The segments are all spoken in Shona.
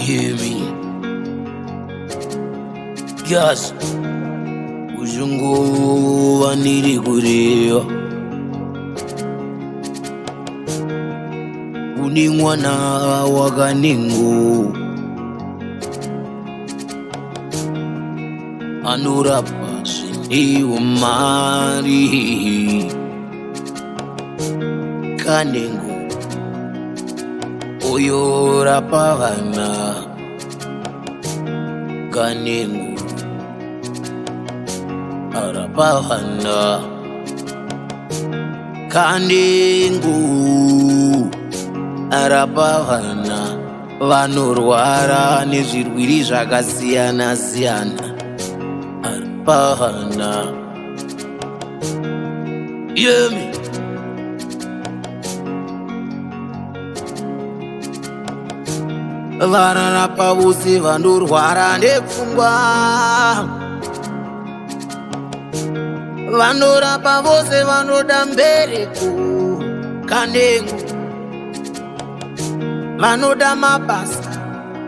Hear me. Yes. Uzunguva ndiri kureva kune mwana waKanengo anorapa zvine umari. Kanengo uyorapa vana. Kanengo arapa vana. Kanengo arapa vana vanorwara nezvirwere zvakasiyana siyana. Arapa vana. Yemi. Vararapa vose vanorwara nepfungwa, vanorapa vose vanoda mbereko. Kanengo vanoda mabasa.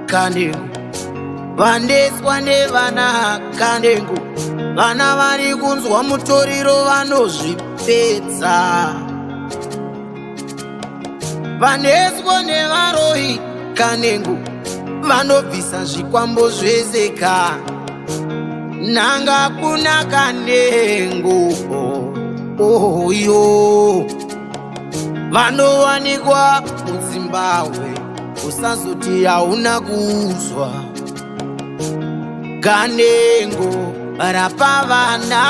Kanengo vandeswa nevana. Kanengo vana vari kunzwa mutoriro vanozvipedza, vaneswa nevaroyi. Kanengo vanobvisa zvikwambo zvese ka. Nanga kuna Kanengo oyo vanowanikwa muZimbabwe, usazoti hauna kuzwa. Kanengo rapa vana.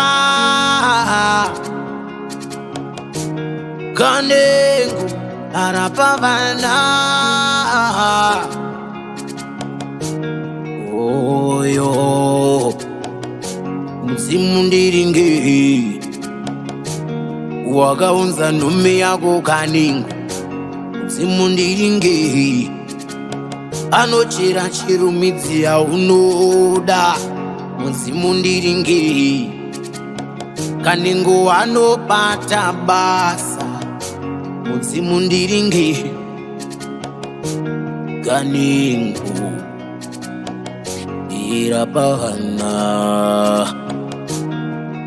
Kanengo rapa vana. Oyo mudzimu ndiringe wakaunza nhume yako. Kanengo mudzimu ndiringe anochera chirumidzi yaunoda. Mudzimu ndiringe. Kanengo anobata basa. Mudzimu ndiringe. Kanengo irapahana.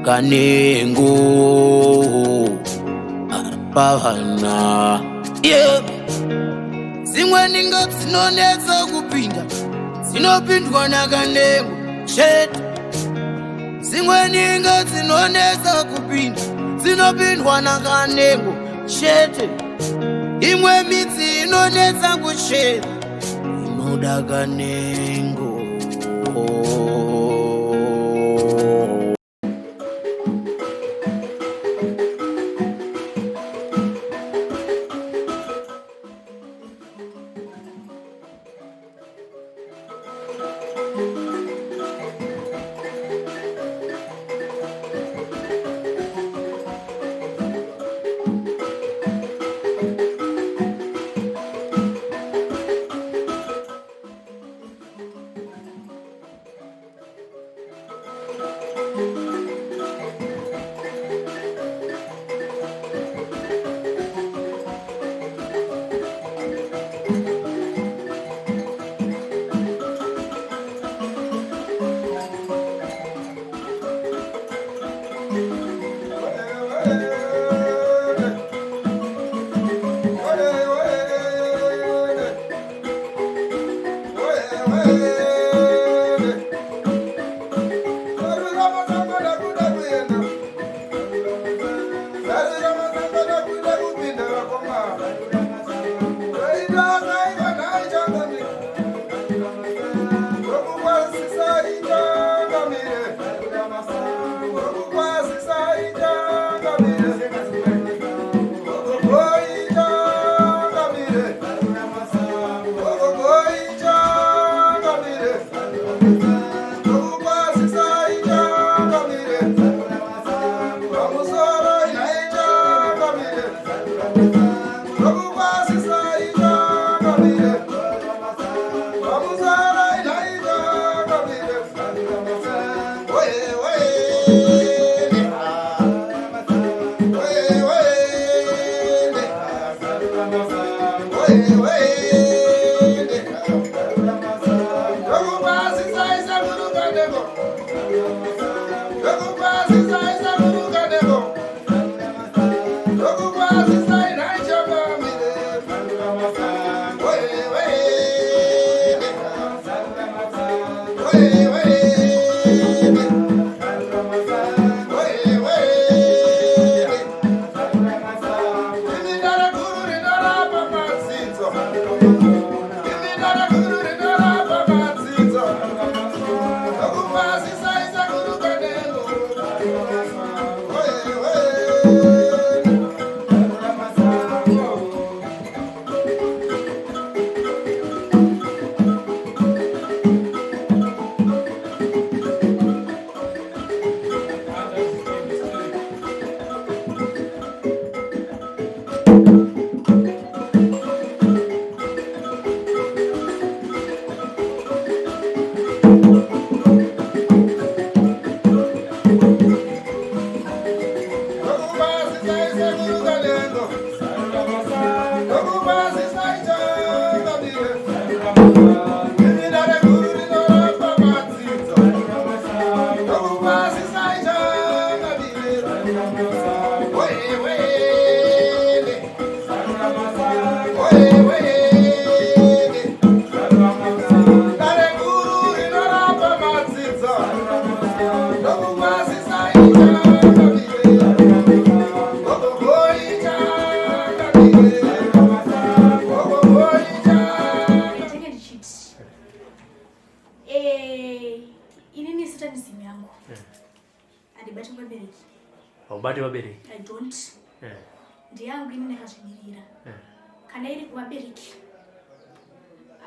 Kanengo arapahana. Yeah. Dzimwe ninga dzinonetsa kupinda dzinopindwa naKanengo chete. Dzimwe ninga dzinonetsa kupinda dzinopindwa naKanengo chete. Imwe midzi inonetsa kuchera inoda Kanengo. Haubate vabereki? I don't. Ndiyangu ini ndakazvimirira. Kana iri kuvabereki,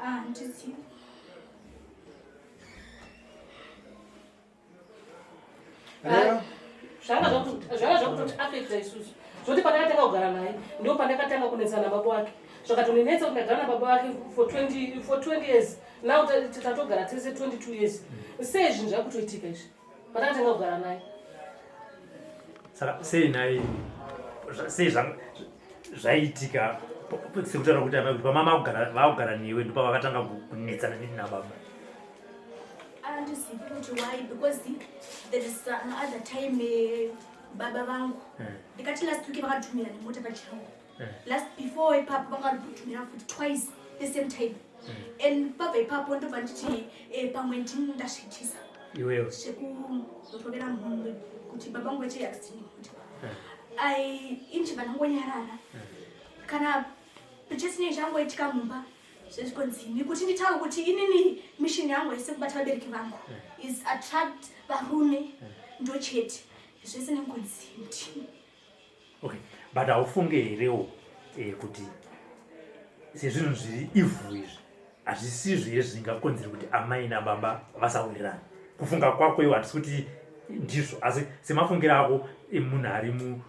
ah, handizivi. Zvanga zvakutoti affecta isusu, zvoti pandakatanga kugara naye ndo pandakatanga kunetsana nababa wake. Zvakatondinetsa kuti ndagara nababa wake for 20, for 20 years. Now tatogara tese 22 years. Sei zvinhu zvakutoitika izvi pandakatanga kugara naye? Saka sei nai, sei zvaitika sekutaura kuti amai, kuti pamama vakugara newe ndopavakatanga kunetsana nini nababa? Andizivi kuti why, because there is some other time, baba vangu, ndikati last week vakatumira nemota pachangu. Last before ipapo vanga futi twice the same time, and pabva ipapo ndobva nditi pamwe ndini ndasvitisa Iwewe zvekuzotovera mhumwe kuti baba vangu vaite accident nemota. Ai, inchibva ndangonyarara kana chisinei changoitika mumba zvezvikonzini kuti nditaure kuti inini mission yangu haisi kubata vabereki vangu, is attract varume ndochete, zvese nengonzi. Okay, but haufunge herewo kuti sezvinhu zviri ivhu izvi hazvisizvo here zvingakonzera kuti amai nababa vasawirirana? Kufunga kwako iwo, hatisi kuti ndizvo, asi semafungiro ako emunhu ari muzvinhu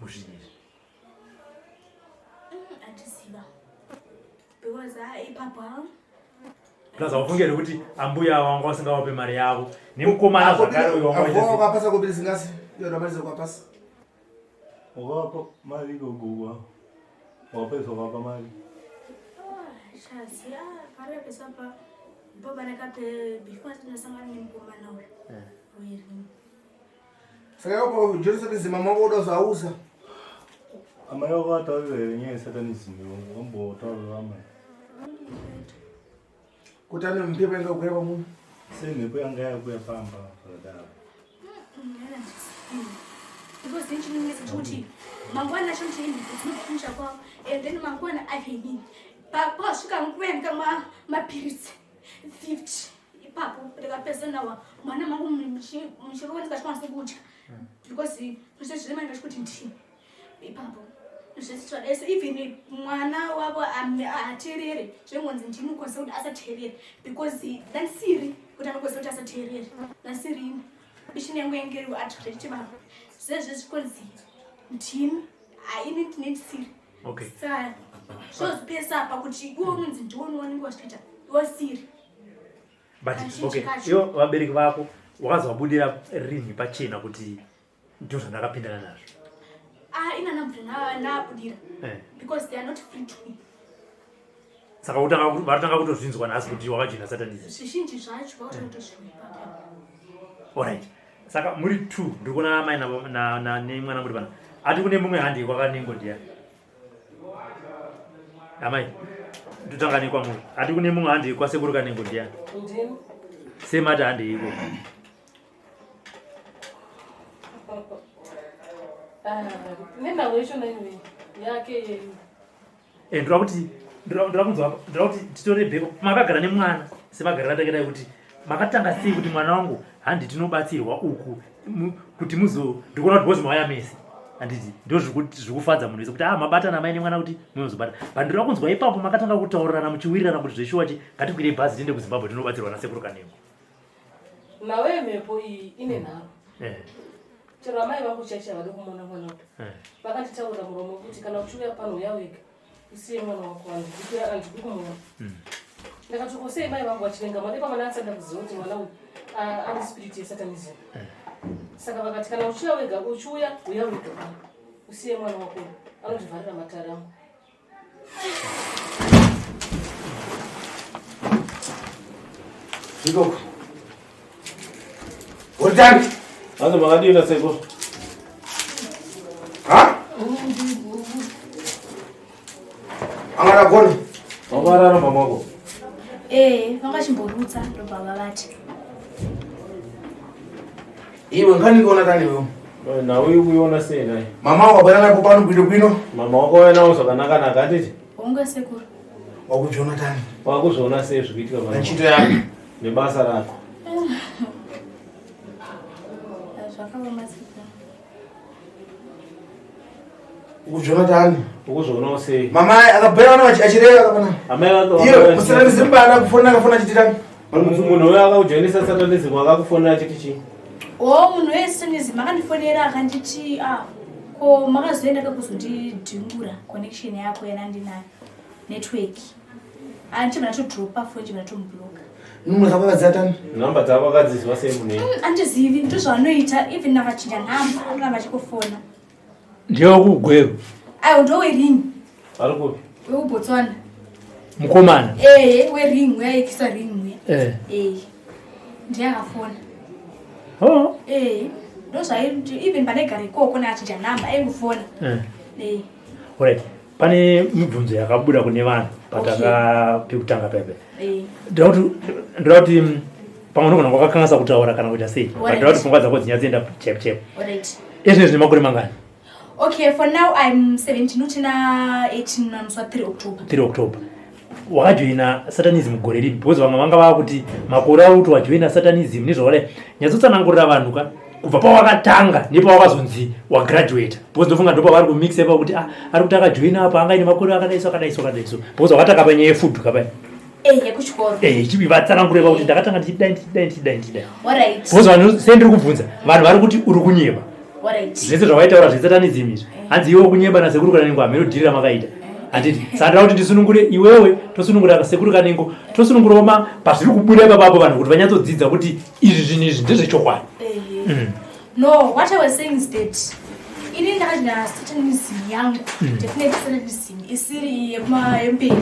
izvi. Handiziva because ah, ipapo ha. Plus haufunge here kuti ambuya vanga vasingavape mari yavo nemukomana zvakare uyo wanga waita sei? Wakapasa kopiri singasi iyo ramaliza kwapasa. Wakapa mari gogo, wapedza wakapa mari. Shazi pari pesa pa mbobanakape before tinasangana nemukomana uyu werini. Saka iwapo jonisatizima mako uda zauza. Amai vako vataurira here nyaya yesatanism? Wambotaurira amai? Kuti ane mhepo yanga kukwira pamunhu? Sei mhepo yanga yakuya pamba zvakadaro? Because inchinonetsa chekuti mangwana acho ndinokumusha kwavo and then mangwana avenini pasvika nguva yandikamwa mapiritsi 50 ipapo ndikapedza nawa mwana mangu muchirova ndikachikwanisa kudya because zvezvirema ndikachikuti ndini ipapo zvese. Even mwana wavo hateerere, zvengonzi ndinokwanisa kuti asateerere because ndandisiri kuti anokwanisa kuti asateerere, ndandisirini. Mission yangu yange iri kuattract vanhu zvezvezvikonzi ndini, haini ndine ndisiri. Saka zvozipesa apa kuti iwe unonzi ndiwo unonge wazvitoita iwe siri. But Kazhinji okay, kacho. Ivo vabereki vako wakazovabudira rinhi pachena kuti ndo zvandakapindana nazvo? Ah, ina nabvira nabudira because they are not free to me. Saka vatanga kutozvinzwa nhasi kuti wakajoina satanism? Zvizhinji zvacho vakutotozviipa. Alright, saka muri two, ndiri kuona amai nemwana muri pana. Ati kune mumwe handi kwakanengo ndiya amai, ndotanga nekwamuri. Ati kune mumwe handi kwasekuru Kanengo ndiyani? Ndini. Semati handeiko? Ah, nenhau yachona iwe yake yeyu. Ndoda kuti ndoda kunzwa, ndoda kuti titore bheko makagara nemwana semagariro atakaita, kuti makatanga sei kuti mwana wangu handi tinobatsirwa uku, kuti muzo ndikuona kuti bozi mauya mese, handiti? Ndo zviri kufadza munhu wese kuti ah, mabatana amai nemwana kuti munozobata. But ndoda kunzwa ipapo makatanga kutaurirana muchiwirirana kuti zveshuwa chi ngatikwire bhazi tiende kuZimbabwe tinobatsirwa nasekuru Kanengo. Nhau yemhepo iyi ine nharo. Chero amai vangu chaicho havadi kumuona mwana uyu. Vakanditaurira muromo kuti kana uchiuya pano uya wega, usiye mwana wako, handidi kumuona. Ndakati ko sei mai vangu vachivenga mwana? Ipapa ndakasada kuziva kuti mwana uyu ane spirit yesatanism. Saka vakati kana uchiuya wega, uchiuya uya wega pano, usiye mwana wako uyu, anondivharira matare angu. Ikoko. Uritani? Hanzi makadii nasekuru? Ha? Angana goni. Wakarara mama wako? Eh, vanga chimborutsa ndobva vavati. Iwe ngani kuona tani wewe? Nhau iri kuiona sei naye? Mama wako abana napo pano bwino bwino. Mama wako wauya nawo zvakanaka naka, handiti? Honga sekuru. Wakuzviona tani? Wakuzviona sei zviri kuitika pano? Nechito yako. Nebasa rako. Zvakaoma. masikwa. Ukuzviona tani? Ukuzvionawo sei? Mama akabhera vana achireva kapana. Amai vake Iyo musatanism bana kufona akafona achitira. Munhu uyo akakujoinisa satanism akakufonera achiti chii? O munhu wesatanism akandifonera akanditi ah ko makazoenda kakuzondidhingura connection yako yanandinayo network. Andichibva ndatodropa phone chibva ndatomubloka. Number dzako akadzatani? Number dzako akadziziva sei munhu iye? Andizivi ndozvaanoita even akachinja number anoramba achikufona. Ndewekugweru. Aiwa ndowering. Ari kupi? WekuBotswana. Mukomana. Eh, wering uya ring uya. Eh. Eh. Ndiye akafona. Oh. Eh. Ndozvai even panegara ikoko naachinja number aingofona. Eh. Eh. Alright. Pane mibvunzo yakabuda kune vanhu pataka pekutanga pepe. Eh. Ndoda kuti pamwe unogona kwakakanganisa kutaura kana kuita sei. But ndoda kuti pfungwa dzako dzinyatsoenda chep chep. Alright. Ezvino zvine makore mangani? Okay, for now I'm 17, utina 18 musi wa 3 October. 3 October. Wakajoina satanism gore ripi? Because vamwe vanga vakuti makore ari kuti wajoina satanism nezvawada. Nyatsotsanangurira vanhu ka kubva pawakatanga nepawakazonzi wagraduate. Because ndofunga ndopavari kumixa ipapo kuti ah ari kuti akajoina apa anga aine makore akadai so akadai so akadai so. Because wakatanga panyaya yefood ka paya. Eh, yekuchikoro. Eh, chibi vatsanangurira kuti ndakatanga ndichidai ndichidai ndichidai ndichidai. Alright. Because vanhu sendiri kubvunza vanhu vari kuti uri kunyeba. Alright. Zvese zvawaitaura zvesatanism izvi. Hanzi iwe kunyeba nasekuru Kanengo hameno dhiri ramakaita. Handiti saka ndinoda kuti ndisunungure iwewe tosunungura sekuru Kanengo tosunungurawo ma pazviri kubuda ipapapo vanhu kuti vanyatsodzidza kuti izvi zvinhu izvi ndezvechokwadi. No, what I was saying is that ini ndakadya satanism yangu definitely satanism isiri yemberi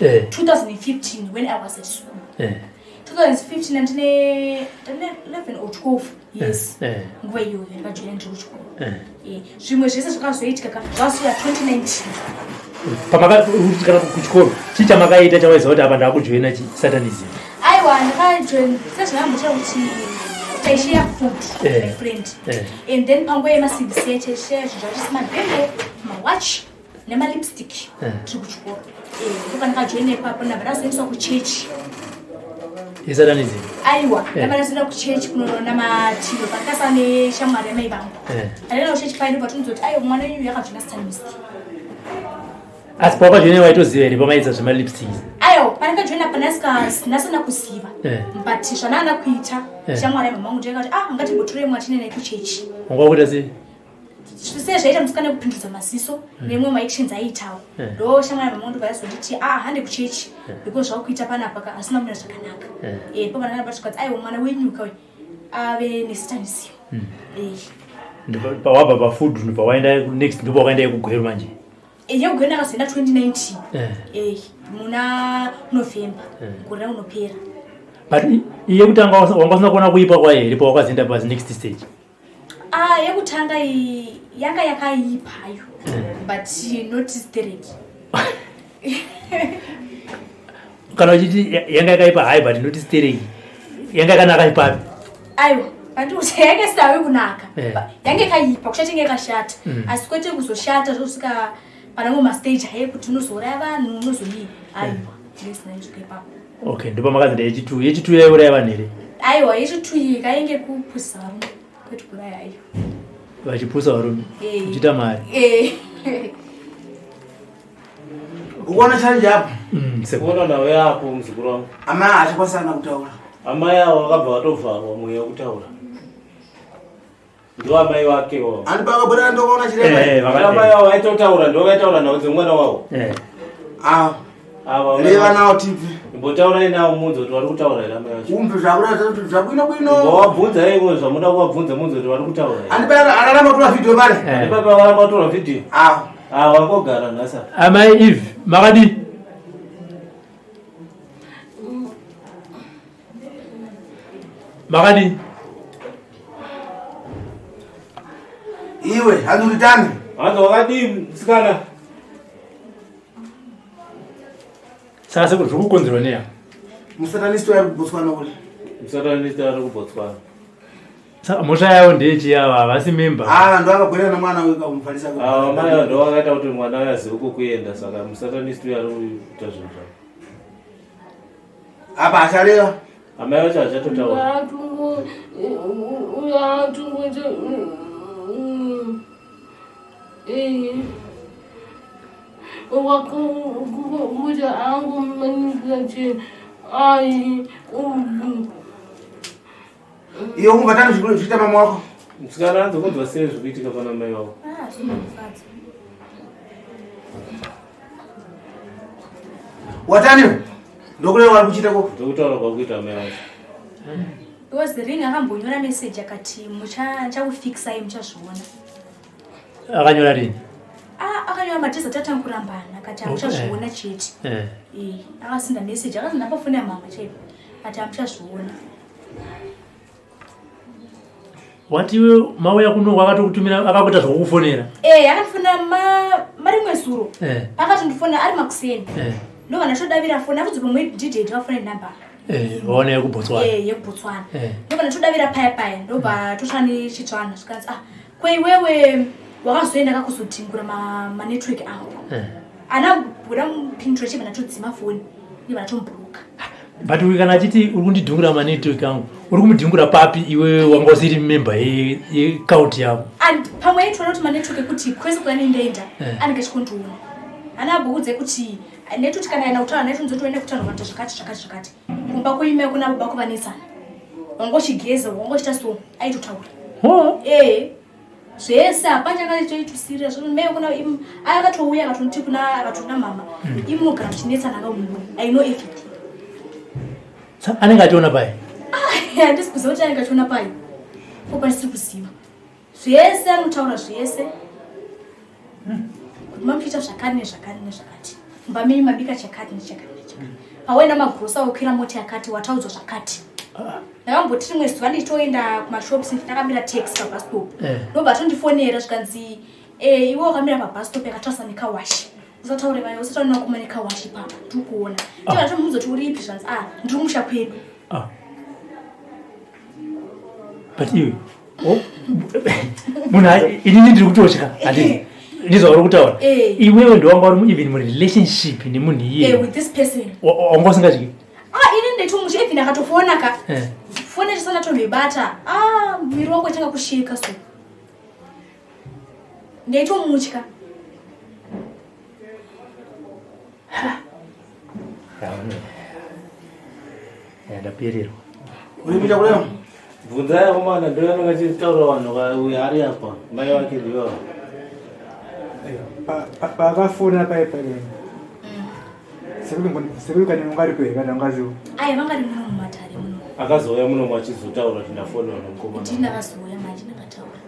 2015 when I was at school. 2015 ndine 11 or 12 years nguva iyoyo ndakajoina ndiri kuchikoro. Zvimwe zvese zvakazoitika ka zvasuya 2019. Pamaka kuchikoro chii chamakaita chawaiziva kuti apa ndakujoina satanism? Aiwa ndakajoin sezvandambotaura kuti taishare food my friend. And then panguva yemaCVC taishare zvinhu zvacho semabhembe, mawatch nemalipstick tiri kuchikoro. Ndopandakajoina ipapo ndabva ndazoendeswa kuchechi. Yesatanism? Aiwa, ndabva ndazoenda kuchechi kunoona matiro pandakasara neshamwari yamai vangu. Andaenda kuchechi paya ndobva tonzwa kuti aiwa mwana wenyu yakajoina satanist. Asi pawakajoina waitoziva here pamaisa zvemalipstick? Aiwa, pandakajoina pandasina kuziva. But zvandaana kuita shamwari yamama vangu ndikati ah ngatimbotorei mwana naye kuchechi. Wanga wakuita sei? Sezvaita musikana kupindudza maziso nemwe maactions aiitawo. Ndo shamwari yamama vangu ndobva yazonditi ah hande kuchechi because zvakuita panapa ka asina kumira zvakanaka. Po pandakana patikati aiwa mwana wenyuka uyu ave nesatanism. Wabva pafood ndobva waenda next ndobva wakaenda yekugweru manje. Yekugweru ndakazoenda 2019. Muna November gore unopera. But iye kutanga wanga usina kuona kuipa kwayo here pawakazoenda pa next stage? Ah, yekutanga yanga yakaipayo but not stereki. Kana uchiti yanga yakaipa hai but not stereki. Yanga yakanaka ipapi? Aiwa, pandikuti yanga isinawe kunaka. Yanga yakaipa kushata yanga yakashata. Asi kwete kuzoshata zvosvika panamwe mastage aye kuti unozouraya vanhu unozodii. Aiwa, ndisina kusvika ipapo. Okay, ndipo makazoenda yechi2. Yechi2 yaiuraya vanhu here? Aiwa, yechi2 iyi kainge kupusa varume kwete kuuraya aiwa. Vachipusa varume uchiita mari. Ukuona challenge apo? Kuona nawe apo muzukuru wangu. Amai haachakwanisa kutaura. Amai avo vakabva vatovharwa mweya wekutaura. Ndo amai vake wavo. Andi pakabudana ndokaona chiremba. Amai avo vaitotaura ndo vaitaura nhau dzemwana wavo. Ah. Ava Reva nawo TV. Imbotaurai navo munzwe kuti vari kutaura here amai vacho. Umve zvakuda zvakuino kuino. Imbovabvunza ivo zvamuda kuvabvunza munzwe kuti vari kutaura here. Andi baba ararama kutora video mari. Andi baba varamba kutora video. Ah. Ah wangogara nhasi. Amai Eve makadii? Makadii? Iwe hanzi uri tani? Hanzi wakadii musikana? Saka sekuru zviri kukonzerwa neya? Musatanist ari kuBotswana uri. Musatanist ari kuBotswana. Saka mhosva yavo ndeyechi ava havasi member. Ah, ndo akagwerera nemwana uyu kamufarisa. Ava mai ava ndo vakaita kuti mwana uyu azive kwokuenda saka musatanist uyu ari kuita zvinhu zvake. Apa achareva. Amai vacho havachatotaura. Iyo ungatanga zviita mama wako. Musikana anzi kunzwa sei zvikuitika pana mai wako? Ah, zvinondifadza. Watani? Ndokureva vari kuchiita koko. Ndokutaura kwakuita mai vacho. Because ring akambonyora message akati muchakufikisai muchazviona. Akanyora rini? Ah, akanyora matiza tatanga kurambana akati hamuchazviona chete. Eh. Eh, akasinda message akasinda pafoni yamama chaipo ati hamuchazviona. Wati iwe mauya kuno wakatokutumira akakuita zvokukufonera. Eh, akandifonera marimwe zuro. Eh. Akatondifonera ari makuseni. Eh. Ndobva ndatodavira foni akudzi pamwe dj vafone number. Eh, waona yekuBotswana. Eh, yekuBotswana. Eh. Ndobva ndatodavira paya paya ndobva totsva nechitswana zvikanzi ah kweiwewe wakazoenda kakuzodhingura manetwork angu. Eh. Ana buda mupindura chibva ndatodzima foni ndibva ndatomubhuruka. But uyu kana achiti uri kundidhungura manetwork angu, uri kumudhungura papi iwe wanga usiri member yecult yavo? And pamwe aitoona kuti manetwork ekuti kwese kwaanendaenda Eh. anenge achikondiona. Ana abhuudze kuti network kana aenda kutaura naye tonzotoenda kutaura kunoita zvakati zvakati zvakati. Kumba kweimai kuna baba kuvanetsana. Wanga uchigeza, wanga uchiita so, aitotaura. Ho. Eh. Zvese hapana chakaitoitusirira zvino mai kuna akatouya akatonditi kuna akatona mama. Imi munogara muchinetsana kamunhu. I know everything. Anenge achiona pai? Handisi kuziva kuti anenge achiona pai. Ko pandisiri kuziva. Zvese anotaura zvese. Kuti mamuchiita zvakati nezvakati nezvakati. Mumba menyu mabika chakati nechakati nechakati. Pawaenda magrosa wokwira mota yakati wataudzwa zvakati. Ndakamboti rimwe zuva ndichitoenda kumashops ndakamira taxi pabus stop. Eh. Ndobva atondifonera zvikanzi eh, iwe wakamira pabus stop yakatarisa nekawashi. Usataure vayo, usataure nakuma nekawashi papa. Ndiri kuona. Ndibva ndatomubvunza kuti uripi zvikanzi ah ndiri kumusha kwedu. Ah. But iwe munhu inini ndiri kutotya handiti ndizvo vari kutaura Eh. iwewe ndowanga uri even murelationship nemunhu Eh, iye with this person. wanga usingatyi Ah, ini ndetomusha even akatofona ka. Eh. Foni yacho sana tonoibata. Ah, mwiri wangu wachanga kusheka so. Ndaitomutya. Ndapererwa. Urikuita kudai? Bvunzai akomana ndo anenge achitaura vanhu uyu ari apa mai vake ndivo. Paakafona pai pai. Sekuru kana ungaripo here kana ungazivo? Ayi vanga ri muno mumatare muno. Akazouya muno achizotaura kuti ndafonerwa nemukomana. Ndini ndakazouya manje ndakataura.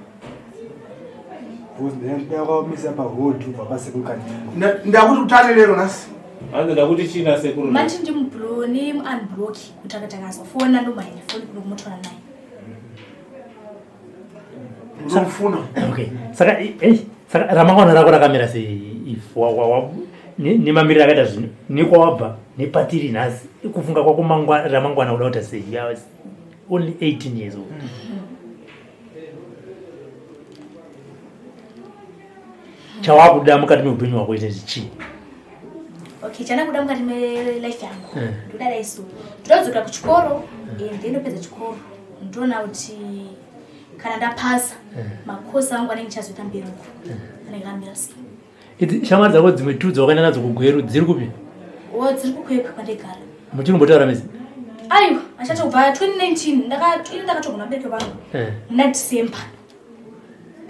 Ndakaomisa pahold kubva pasekuru kana. Ndakuti utane lero nhasi. Hanzi ndakuti chii nasekuru? Manje ndimublo nemuunblock kuti akati akazofona ndomhanya foni kuno kumutora naye. Ndofuna. Okay. Saka eh saka ramangwana rako rakamira sei if wa nemamiriro akaita zvinhu nekwawabva nepatiri nhasi kufunga kwako ramangwana uda kuita sei? You are only 18 years old. Chawakuda mukati meupenyu hwako izvezvi chii? Okay, chandakuda mukati melife yangu. Eh. Ndoda dai so. Ndoda kudzokera kuchikoro, eh, then ndopedza chikoro. Ndoona kuti kana ndapasa makosi angu anenge ndichazoita mberi uko. Anenge akamira sei. Idzi shamwari dzako dzimwe tu dzawakaenda nadzo kuGweru dziri kupi? O dziri kuKwekwe kwandaigara. Muchiri kumbotaura mese? Aiwa, achatobva 2019 ini ndakatogona vabereki vangu Eh. muna December.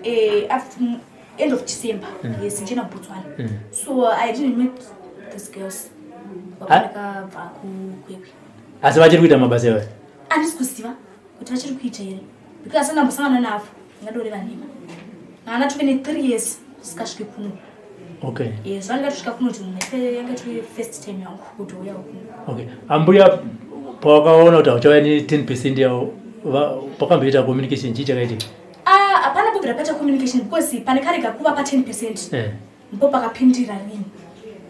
Eh, end of December. Yes, ndichienda kuBotswana. So I didn't meet these girls. Vakabva kuKwekwe. Asi vachiri kuita mabasa iwayo? Handisi kuziva kuti vachiri kuita here. Because asina ndambosangana navo, ndingadoreva nhema. Ndanga tove ne 3 years tisikasviki kuno. Okay. Yes, vanga tosvika kuno kuti munhu yanga tove first time yangu kuti uya kuno. Okay. Ambuya pawakaona kuti hauchauya ne 10% yavo pakamboita communication chii chakaitika? Ah, hapana kubvira paita communication because pane karega kuva pa 10%. Eh. Ndipo pakapindira rini.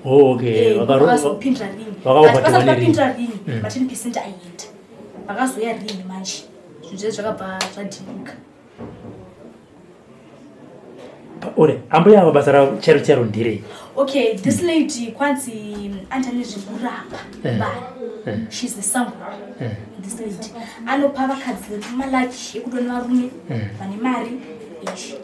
Oh, okay. Eh, pakazopindira rini. Vakaovatiwa But pasati nerini. papindira rini, ma 10% aienda. Pakazouya rini manje. Zvinhu zvese zvakabva zvadhimuka. Ore ambuya ava basa ravo chero chero ndirei? Okay, this lady kwanzi anoita nezvekurapa vanhu. She's the sangoma. This lady anopa vakadzi malaki ekuti vane varume vane mari. Ichi.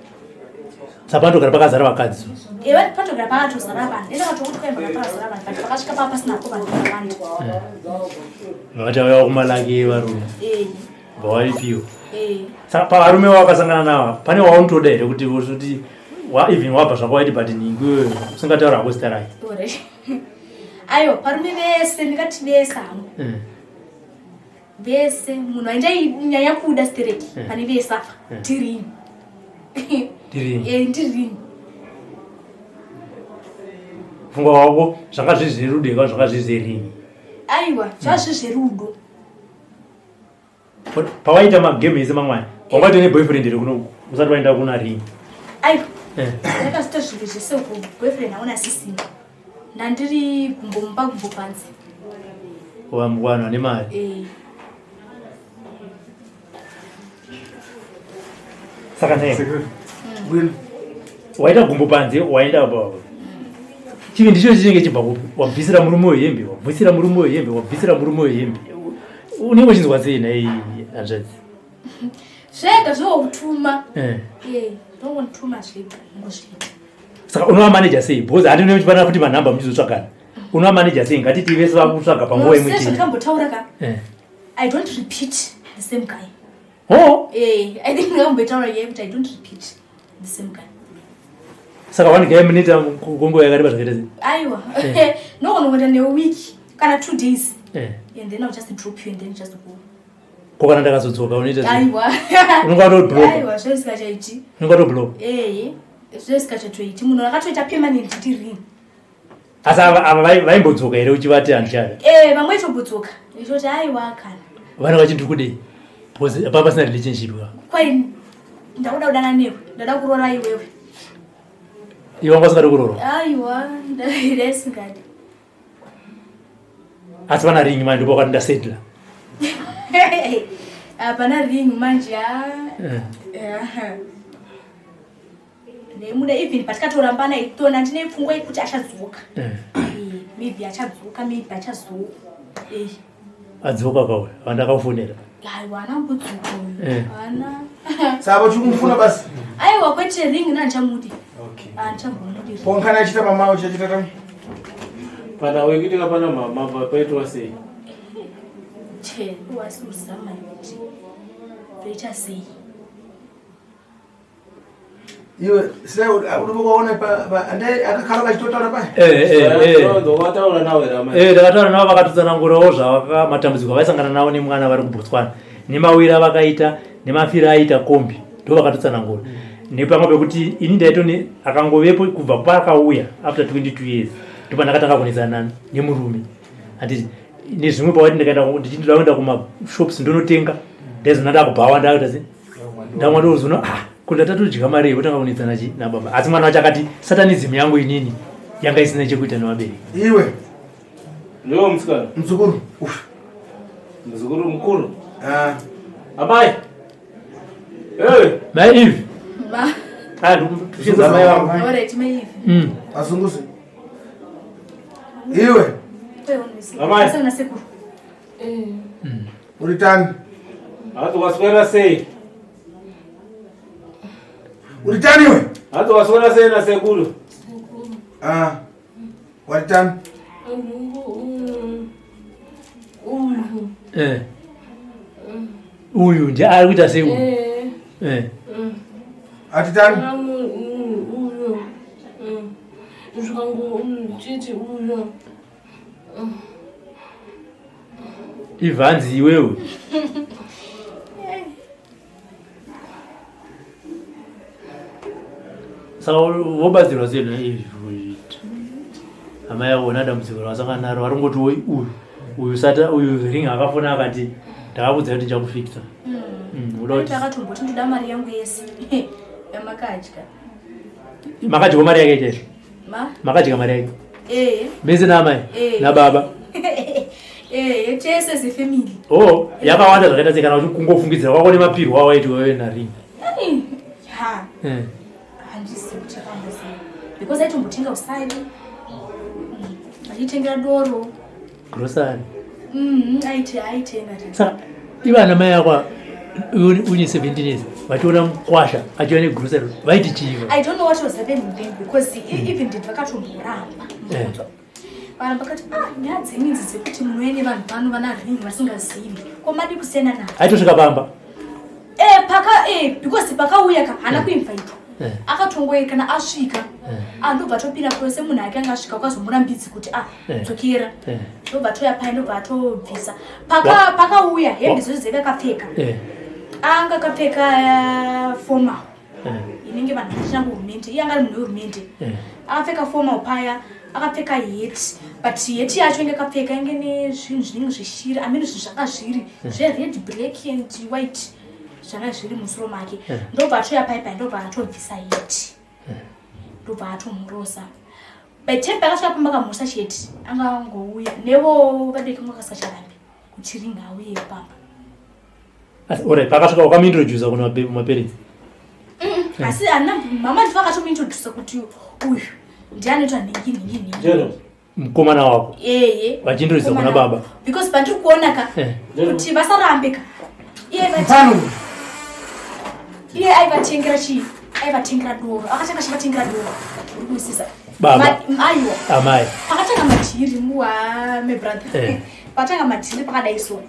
Saka panotogara pakazara vakadzi. Ewe panotogara pakatozara vanhu. Enda katokuti kwaimba pakazara vanhu but pakasvika pava pasinapo vanhu vakawanda. Vakati vauya kumalaki evarume. Vawaipiwa. Saka pavarume wawakasangana navo pane waunotoda here kuti kuti even wabva zvako waiti but nhingi iwewe usingataura hako zita rake. Aiwa parume vese ndingati vese hangu. Vese munhu aindainyanya kuda stereki pane vese apa tirini. Tirini. Ndirini. Pfungwa wako zvanga zviri zverudo here zvanga zviri zverini? Aiwa zvanga zviri zverudo. Pawaita magame ese mamwe wanga uine boyfriend here kuno usati waenda kuna ring? Aiwa. Ndakazita zvinhu zvese uko boyfriend hauna sisina. Ndandiri gumbo mumba gumbo panze. Vanhu vane mari. Saka nei? Waita gumbo panze waenda apa. Chivi ndicho chinenge chibva kupi? Wabvisira murume wehembe, wabvisira murume wehembe, wabvisira murume wehembe. Unenge uchinzwa sei nhai hanzvadzi? Zvega zvokutuma. Ndongotuma zvega ngozviita. Saka unova manager sei? Because handina muchipanana futi manhamba muchizotsvagana. Unova manager sei? Ngatiti vese vakutsvaga panguva imwe chete. Sezvakambotaura ka. I don't repeat the same guy. Oh. I think ndakambotaura nyaya yekuti I don't repeat the same guy. Saka one guy munoita kunguva yakareba zvakaita sei? Aiwa. Ndogona kuita neweek kana 2 days. And then I'll just drop you and then just go. Ko kana ndakazodzoka unoita sei? Aiwa. Unonga watoblock. Aiwa, zvezvisingachaiti. Unonga watoblock. Zvezvisingachaitoiti. Munhu akatoita permanent ndi ring. Asi ava vaimbodzoka here uchivati handichada? Vamwe vaitombodzoka. Ndichoti aiwa kana. Vana vachi ndiri kudei? Because apa pasina relationship ka. Kwai ndakuda kudana newe, ndada kuroora iwewe. Iwe wanga usingadi kuroorwa? Aiwa, ndaisingadi. Asi pana ring manje ndipo wakati ndasetla. Hapana ring manje. Ndaimuda even patikatorambana itona ndine pfungwa yekuti achadzoka. Maybe achadzoka, maybe achazoka. Adzoka kauya, vandakafonera. Aiwa, haana kumbodzoka uyu. Haana. Saka uchikumufuna basi? Aiwa, kwete ring nandichamudi. Okay. Handichamudi. Ponkana achita mama uchachita tani? Pana wekuitika pana mama paitwa sei? Che, wasi uzama kuti toita sei? Iwe sina unokuona pa andai akakhala kachitotaura paya. Ndokataura nawo here amai? Ndakataura navo vakatotsanangurawo zvavaka matambudziko avaisangana nawo nemwana vari kuBotswana. Nemawira avakaita, nemafiro aiita kombi, ndo vakatotsanangura. Nepamwe pekuti ini ndaitone akangovepo kubva paakauya after 22 years ndopandakatanga kunetsana nemurume. Handiti nezvimwe pawati ndikaenda ndichida kuenda kumashops ndonotenga ndaizona ndakubhawa ndakuita sei ndamwa ndozoona ko ndatotodya mari iyi votanga kunetsana chi nababa. Asi mwana wacho akati satanism yangu inini yanga isina chekuita nevabereki. Iwe. Ndiwe musikana? Muzukuru. Uf. Muzukuru mukuru. Amai. Hey. Mai Eve. Ma. Ndikucheza mai vangu. Alright, mai Eve. Azunguze. Iwe. Amai. Asana sekuru. Uri tani? Hanzi waswera sei? Uri tani iwe? Hanzi waswera sei nasekuru? Wari tani? Uyu ndiye ari kuita sei uyu? Ati tani? Uyu. Zvikango chiti uyu. Ivanzi iwewe. Saka vobatsirwa sei naizvi? Amai avo vona dambudziko ravasangana naro vari kungoti woi uyu uyu sata uyu ring akafona akati ndakakuudza kuti ndichakufikisa. Uda kuti Ndakatomboti ndoda mari yangu yese yamakadya. Makadya mari yake chaizvo? Ma? Makadya mari yake? Mese naamai? Nababa? Tese sefamily. Oh, yakawanda zvakaita sei kana uchikungofungidzira kwako nemapirwo awaiti wewe naring? Ha. Handisi kuti. Because aitombotenga usavi achitengera doro. Grocery. Aiti aitenga. Saka ivo ana mai akwa une 17 years vachiona mukwasha achiva negrocery vaiti chiivo? I don't know what was happening then because even did vakatomboramba. Vanhu vakati, ah, nyaya dzenyu idzi dzekuti munouya nevanhu pano vana ring vasingazivi, ko madi kusiyana navo? Aitosvika pamba? Paka because pakauya ka haana kuinvaitwa. Akatongoye kana asvika, andobva atopinda pose munhu ake anga asvika, ukazomurambidzi kuti, ah, dzokera. Ndobva toya paya, ndobva atobvisa. Pakauya hembe dzose dzaive akapfeka, anga akapfeka formal inenge vanhu vachina kuhurumende. Iye anga ari munhu wehurumende. Akapfeka formal paya, akapfeka hat, but hat yacho inge akapfeka inge nezvinhu zvinenge zveshiri, amene zvinhu zvanga zviri zvered, black and white zvanga zviri musoro make. Ndobva atoya pai pai, ndobva atobvisa hat, ndobva atomurosa. By time pakasvika pamba kamurosa chete, anga angouya nevo vadeki vanga kasingacharambi kuti ringa auye pamba. Asi alright, pakasvika wakamuintrodusa kuna maparents? Asi ana mama ndivo akatomuintrodusa kuti uyu ndiye anoitwa nhingi nhingi nhingi. Mukomana wako? Eye. Vachiintrodusa kuna baba? Because pandiri kuona ka kuti vasarambe ka, iye Pano. Iye aivatengera chii? Aivatengera doro. Akatanga achivatengera doro, uri kuwisisa? Baba. Aiwa. Amai. Pakatanga madhiri muwa mebrother. Pakatanga madhiri pakadai, so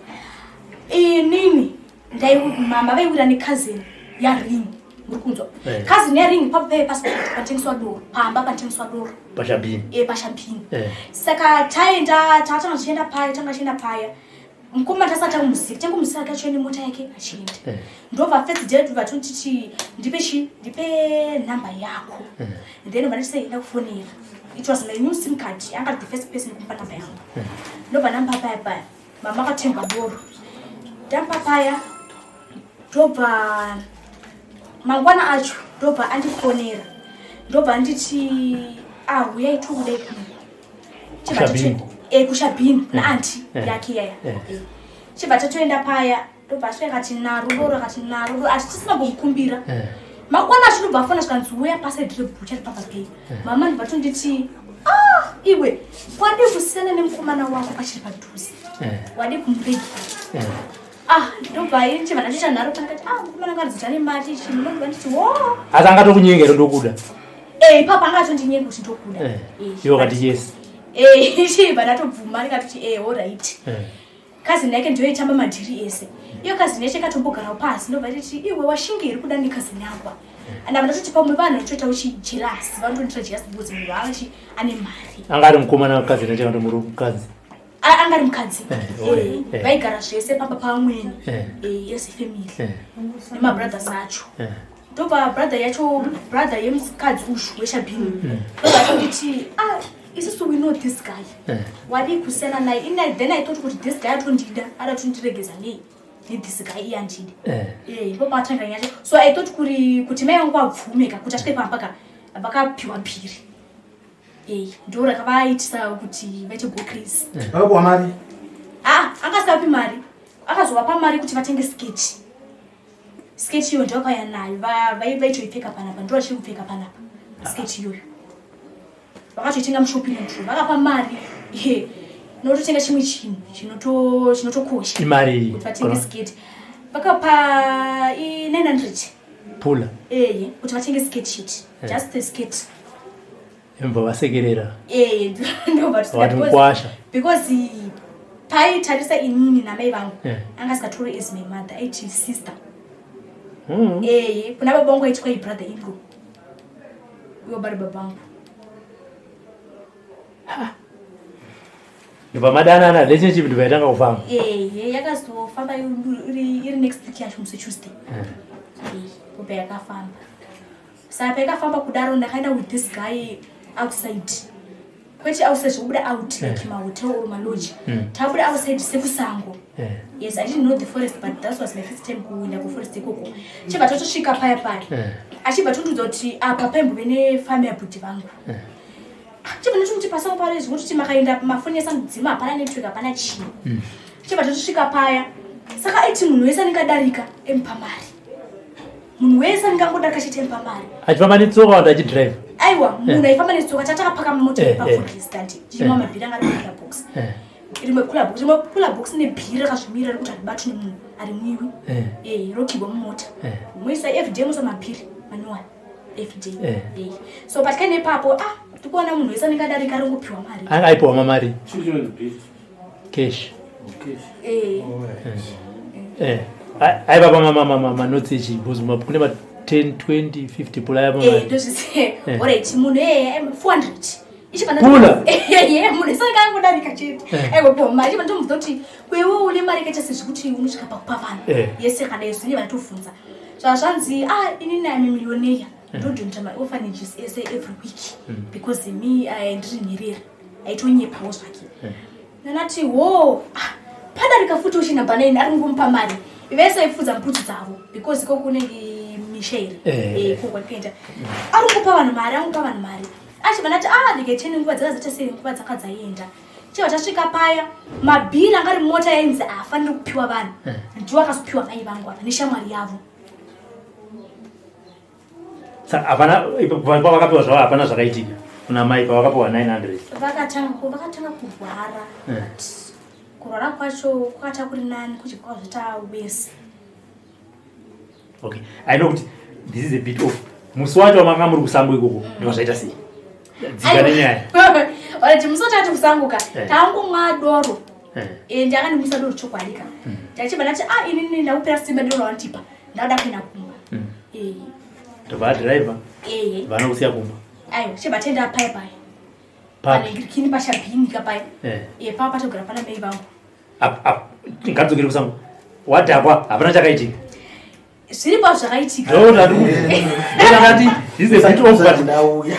inini ndai mama vaiwira necousin yaring, muri kunzwa? Eh. Cousin yaring papo paive pasi panotengeswa doro, pamba panotengeswa doro. Pashabhini? Pashabhini. Saka taenda, takatanga tichienda paya, tanga tichienda paya, mukoma tasati tamuziva, tangomuziva ake achienda nemota yake achienda. Ndobva first day ndobva tonditi, ndipe chi ndipe nhamba yako. Then vanditi ndakufonera. It was my new SIM card, anga the first person kumupa namba yangu. Ndobva ndamba paya paya, mama akatengwa doro, ndamba paya, ndobva mangwana acho ndobva andifonera, ndobva anditi, ah, uyai tokudai kuno. Kushabhini? Kushabhini naanti yake yaya. Chibva tatoenda paya, ndobva asvika akati naro doro, akati naro doro, asi tisina kumbomukumbira. Mangwana acho ndobva afona, zvikanzi uya paside rebhucha ripapapei. Mama ndobva tonditi, ah, iwe wadi kusiyana nemukomana wako pachiri padhuze? Wadi kumuregera? Ah, ndobva chibva ndatoita nharo pandikati, ah, mukomana ngarizoti ane mari chii. Mama ndobva nditi, wo. Asi angatokunyengera ndokuda? Ipapo angatondinyenga kuti ndokuda. Iwe wakati yes? Chibva ndatobvuma, ndikatoti, alright. Cousin yake ndiyo itamba madhiri ese. Iyo cousin yacho ikatombogarawo pasi, ndobva titi, iwe washinge iri kuda necousin yakwa? And ava ndatoti pamwe vanhu vanotoita uchijealous, vanotondiita jealous because munhu ava ane mari. Anga ari mukomana wekazini yacho kana muri mukadzi? Anga ari mukadzi. Vaigara zvese pamba pamweni. Yese family nemabrothers acho. Ndobva brother yacho, brother yemukadzi ushu weshabhini, ndobva atonditi, ah, isusu we know this guy. Wadi kusiyana naye? Ini then I thought kuti this guy atondida, ada tondiregeza nei nethis guy, iye andide. Ndipo patanga nyacho. So I thought kuri kuti mai vangu vabvumeka kuti asvike pamba ka vakapiwa piri. Ndo rakavaitisa kuti vaite go crazy. Vakapuwa mari? Ah, angasapi mari, akazovapa mari kuti vatenge sketi. Sketi iyo ndovakauya nayo, vaitoipfeka panapa, ndo vachiri kupfeka panapa sketi iyoyo. Vakatoitenga mushopping mall, vakapa mari nototenga chimwe chinhu chinotokosha. Imari? Kuti vatenge sketi vakapa i900. Pula? Eye, kuti vatenge sketi chete. Just the skirt. Imva vasekerera? Eye, ndobva. Vati mukwasha. Because paitarisa inini namai vangu, anga asingatori as my mother, aiti sister. Eye, kuna baba vangu aiti kwai brother in law, ivo bari baba vangu. Ndobva madanana, relationship ndobva yatanga kufamba? Eye, yakazofamba iri next week yacho, musi Tuesday. Ndobva yakafamba. Saka paikafamba kudaro, ndakaenda with this guy outside, kwete outside zvekubuda out like mahotel or malodge. Tabuda outside sekusango. Yes, I didn't know the forest, but that was my first time kuenda kuforest ikoko. Chibva tatosvika paya paya, achibva tondiudza kuti apa paimbove nefamu yabhudhi vangu. Chibva ndatomuti pasango paro izvi kutoti makaenda mafoni esandudzima, hapana network, hapana chii. Chibva tatosvika paya. Saka aiti munhu wese anenge adarika emupa mari, munhu wese anenge angodarika chete emupa mari. Achifamba netsoka kana achidrive? Aiwa, munhu aifamba netsoka tatakapaka mota paforest tichimwa mabhiri anga ari mucooler box. Rimwe cooler box, rimwe cooler box nebhiri rakazvimira rekuti haribatwi nemunhu harimwiwi. Eh, rokigwa mumota. Moisa everyday moisa mabhiri manyowani everyday. Eh. So patikaenda ipapo, ah, tikuona munhu wese anenge adarika aringopiwa mari. Anga aipiwa mamari cash. Eh. Eh. Aivapa manotsi echi because kune ma 10 20 50 pula Eh, yapa. ndozvise. Alright, munhu 400. Ichibva Pula? Eh, munhu wese anenge angodarika chete. Aigopiwa mari. Ichibva ndomubvunza kuti kwewe une mari yakaita sezvekuti unosvika pakupa vanhu. Yese kana izvi vanotobvunza. Zvazvanzi, ah, inini I'm a millionaire. Ndodonata maorphanages ese every week because me ndiri nherera. Aitonyepawo zvake. Nanati wo, ah, padarika futi uchinamba 9 ari kungomupa mari. Vese vaifudza mbudzi dzavo because ikoko kunenge misha iri. Ikoko kwatikaenda. Ari kungopa vanhu mari, ari kungopa vanhu mari. Achibva ndati, ah, ndiketeni nguva dzakazoita sei, nguva dzakadzaenda. Chibva tasvika paya, mabhiri anga ari mumota yainzi haafaniri kupiwa vanhu. Ndiwo akazopiwa mai vangu apa neshamwari yavo. Saka hapana pavakapiwa zvavo hapana zvakaitika kuna mai pavakapiwa 900. Vakatanga kurwara. But kurwara kwacho kwakatanga kuri nani kuchibva kwazoita wese. Okay, I know kuti this is a bit off. Musi wacho wamanga muri kusango ikoko ndobva zvaita sei? Dzika nenyaya. Alright, musi wacho ati kusango ka, tangomwa doro. Ende akandimwisa doro chokwadi ka. Ndachibva ndati, ah, inini ndakupera simba doro rawandipa. Ndauda kuenda kumba. Ndobva adhiraivha. Vanokusiya kumba. Aiwa, chibva taenda paya paya. Papi? Panengirikini pashabhini ka paya. Papa patogara pana mai vangu. Ngatidzokere kusango. Wadhakwa, hapana chakaitika. Zviripo zvakaitika. Ndakati this is a bit off but Ndauya.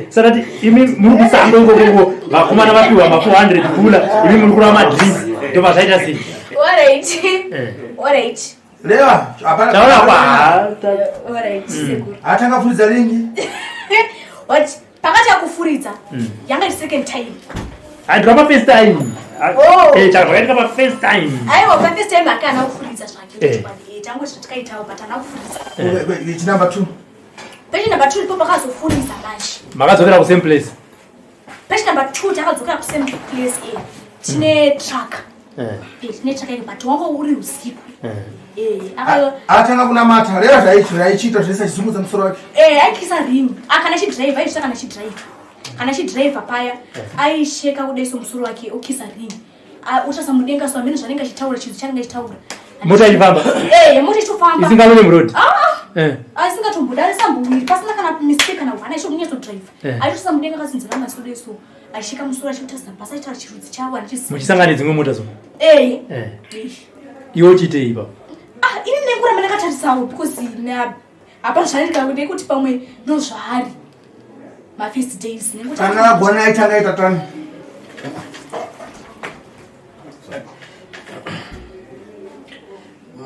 Sakati imi muri kusango ikoko vakomana vapiwa ma 400 pula imi muri kurwa madrinks ndobva zvaita sei? Alright. Alright. Leva, hapana. Taura kwa. Alright, sekuru. Atanga furidza ringi. What? Pakati akufuridza. Yanga iri second time. Handira pa first time. Oh. Chaka zvakaitika pa first time. Aiwa, pa first time akana kufuridza zvake. Tangoti zvatikaitawo but haana kufuridza. Ichi number 2. Page number 2 ndipo pakazofuridza manje. Makadzokera ku same place. Page number 2 takadzokera ku same place tine truck. Tine truck but wanga uri usiku. Atanga kunamata. Leva zvaichiita zvese achizungudza musoro wake. Aikisa ring. Akana chidriver, aisvika kana chidriver. Kana chidriver paya, aisheka kudai musoro wake okisa ring. Uchasa mudenga so amene zvanenge achitaura chinhu chanenge achitaura. Mota ichifamba. Mota ichifamba. Isingamire muroad. Asingatombodarisa sambuwiri pasina kana mistake kana one aisho kunyatso drive. Aitosa mudenga akasinzira masodo eso. Aisheka musoro achitarisa pasi aitaura chirudzi chavo achiziva. Muchisangana nedzimwe mota zo. Iwe uchiitei ipapo? Ah, ini ndenguramba ndakatarisawo because hapana zvaandika nekuti pamwe ndozvaari. Ma first days nekuti Kana agona aitanga aita tani.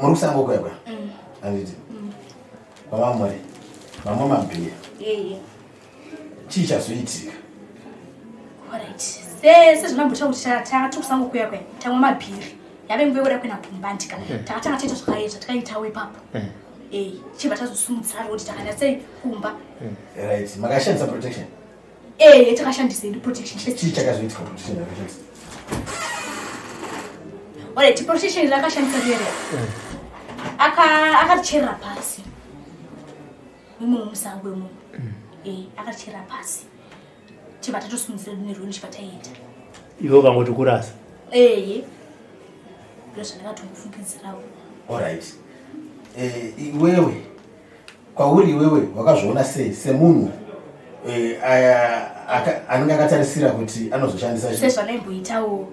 Muri kusango kwekwe? Handiti. Pamamuri. Mamwe mabhiya. Chii chazoitika? Alright. Sezvamambotaura kuti takati kusango kuya kuya tamwa mabhiri. Yave nguva yekuda kuenda kumba ndika. Takatanga taita zvakaita tikaitawo ipapo. Chibva tazosumudzira rodi takaenda sei kumba. Right, makashandisa protection. Takashandisa hedu protection. Chii chakazoitika protection yakashandisa? Alright, protection rakashandisa rere. Akaticherera pasi. Imomo musango imomo. Akaticherera pasi. Chibva tatosumudzira neroni chibva taenda. Iwe ukangoti kurasa. Ndozvandakatombofungidzirawo. Alright. Iwewe kwauri iwewe wakazviona sei semunhu anenge akatarisira kuti anozoshandisa chi- Sezvanaimboitawo.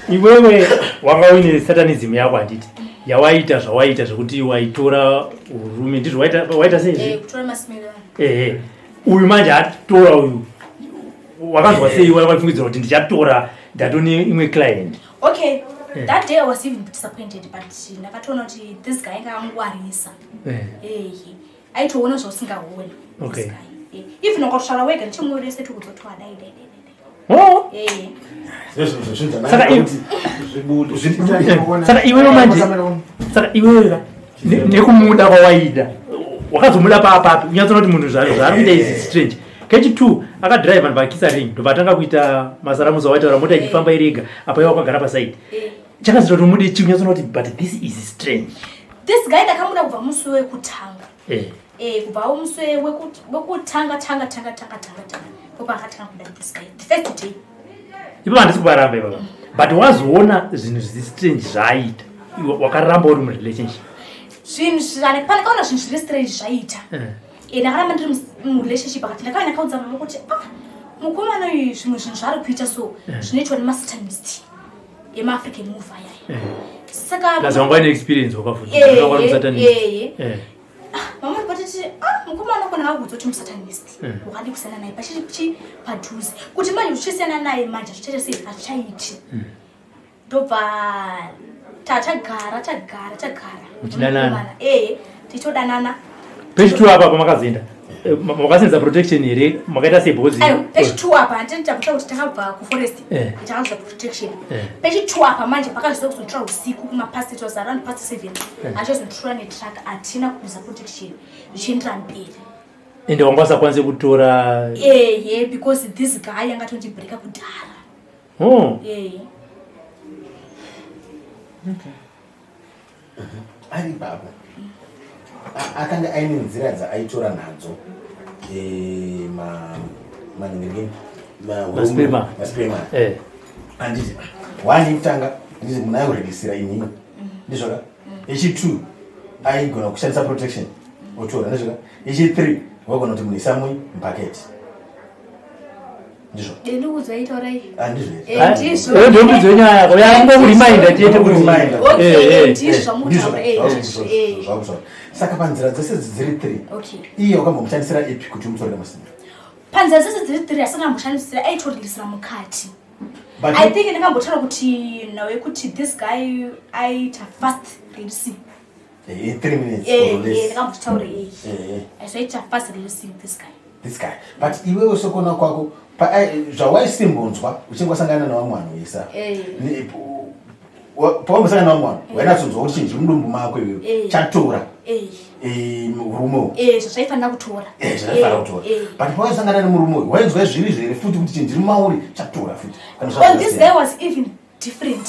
Iwewe wanga uine satanism yako handiti? Yawaita zvawaita zvekuti waitora urume ndizvo waita sei izvi? Kutora masimero angu. Uyu manje atora uyu. Wakanzwa sei waifungidzira kuti ndichatora ndatone imwe client? Okay. That day I was even disappointed but ndakatoona kuti this guy angangwarisa. Aitoona zvausingaoni. This guy. Even ukatotaura wega ndichimurese tikudzotwa dai dai dai dai. Oh. Saka iwewe manje, saka iwewe nekumuda kwawaida wakazomuda paapapi unyatsoona kuti munhu zvaari kuita is strange. Kechi 2 akadrive vanhu vakisa ring ndobva atanga kuita masaramuso awaitaura mota ichifamba iri yega apa iwe wakagara pasaidi. Chakazoita kuti umude chii unyatsoona kuti but this is strange. This guy ndakamuda kubva musi wekutanga. Kubva musi wekutanga tanga tanga tanga tanga tanga ndopaakatanga kuda this guy the first day. Ipapo handisi kuvaramba ipapa, but wazoona zvinhu zviri strange zvaaita, wakaramba uri murelationship. Zvinhu pandakaona zvinhu zviri strange zvaiita, ndakaramba ndiri murelationship. Akati ndakauya ndakaudza mama kuti ah, mukomana uyu zvimwe zvinhu zvaari kuita so zvinoitwa nemasatanist emaAfrican move ayaya. Saka Plus wanga une experience wakafuta wanga uri musatanist. Mama ndipatiti ah, mukomana kona akakuudza kuti musatanist, wakadi kusiyana naye pachiri padhuze, kuti manje uchisiyana naye manje hazvichaita sei, hazvichaiti. Ndobva tatagara tagara tagara. Muchidanana? Tichitodanana. Page 2 apa pamakazoenda, makasenza protection here? Makaita sei? Because Ayo, page 2 apa handiti takuta kuti takabva kuforest, takazoita protection. Page 2 apa manje pakazoza kuzonditora usiku kumapast, it was around past 7, achazonditora netruck. Hatina kuuza protection, zvichiendera mberi. Ende wanga usakwanise kutora? Ehe, because this guy angatondibreaka kudhara. Oh. Ehe. Ari ipapo akanga aine nzira dzaaitora nadzo, maningirikini? Masperma. Masperma. Handiti one yekutanga, handiti munhu aikureleasira inini, ndizvoka? Yechi two aigona kushandisa protection otora, ndizvoka? Yechi three waigona kuti munhu isamwe mubhaketi, ndizvo? Ndikuudzwa itaurai. Handizvo? Ndizvo. Ndombidzo yenyaya yako yangokuriminder chete kuti Okay, ndizvo Ndizvo zvamutaura, ndizvo, zvakutaura. Saka panzira dzese dziri three, iye wakambomushandisira ipi kuti umutorere masimba? Panzira dzese dziri three asina amboshandisira, aitorilisira mukati. But I think ndakambotaura kuti nawe kuti this guy aita fast releasing. In 3 minutes or less. Ndakambotaura, aizoita fast releasing this guy. This guy. But iwewe sekuona kwako, zvawaisimbonzwa uchinge wasangana nevamwe vanhu vesa, pawambosangana nevamwe vanhu wainatsonzwa kuti chinhu chiri mudumbu mako iwewe chatora murume uyu. Zvazvaifanira kutora. Zvaifanira kutora. But pawaisangana nemurume uyu wainzwa zviri zvere futi kuti chinhu chiri mauri chatora futi? Kana On this guy was even different.